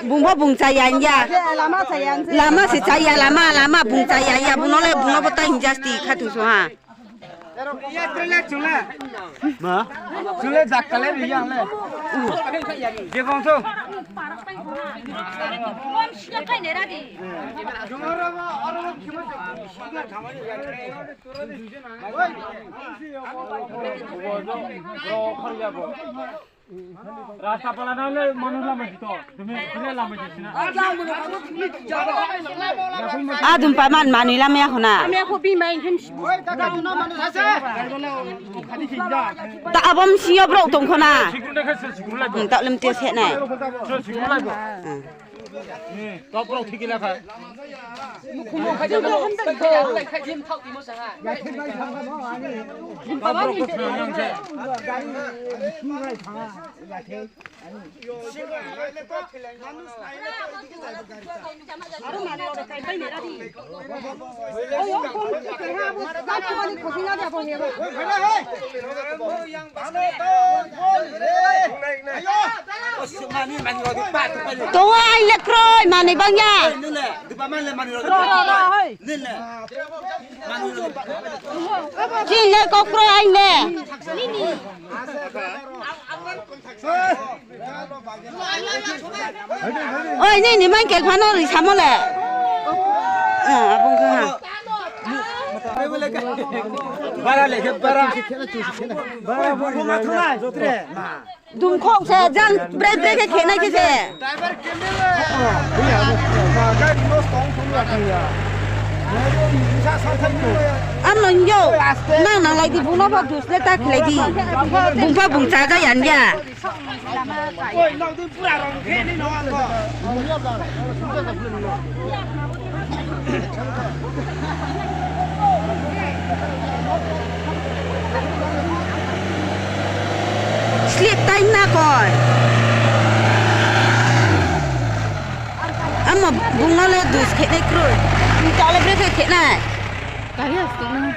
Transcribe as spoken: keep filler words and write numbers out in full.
Bungbo bung chaya ya. Lama chaya. Lama se chaya, lama, lama bung chaya ya. Bungno le, bungno bo ta injustice kha thu so ha. Ma? Chule jakkale riyang le. Je kong so. Rasta pala na le manu lama jito. Tumi kire lama jisina. Adum paman manu lama ya khuna. Ami aku bi main kan. Ta abom siyo bro tong khuna. Sikru na khasa sikru la. Hmm, tak lem tes he nai. Sikru la. Hmm. Ni, top rok thiki la kha. Top rok ko thang yang se. Tongo ai le kroi manui bangya. Ro, ro, ro, hoi. Chini le kok kroi ai le. Oi, nini Michael phano ri samo le. Ah, abong kha. Bara lekhe bara. Bara bung ma thuna jotre. Dungkhok se jang bre bre khe khenai khe se. Driver kene le. Gari no stong thung la thung ya. Ano nyo. Nang nang lai di bung no ba dus le ta khlai di. Bung pa bung cha ga yan ya. Slip time na koi. Amo bungno le dus khenai kroi. Tale bre khe khenai. Kari asuk na.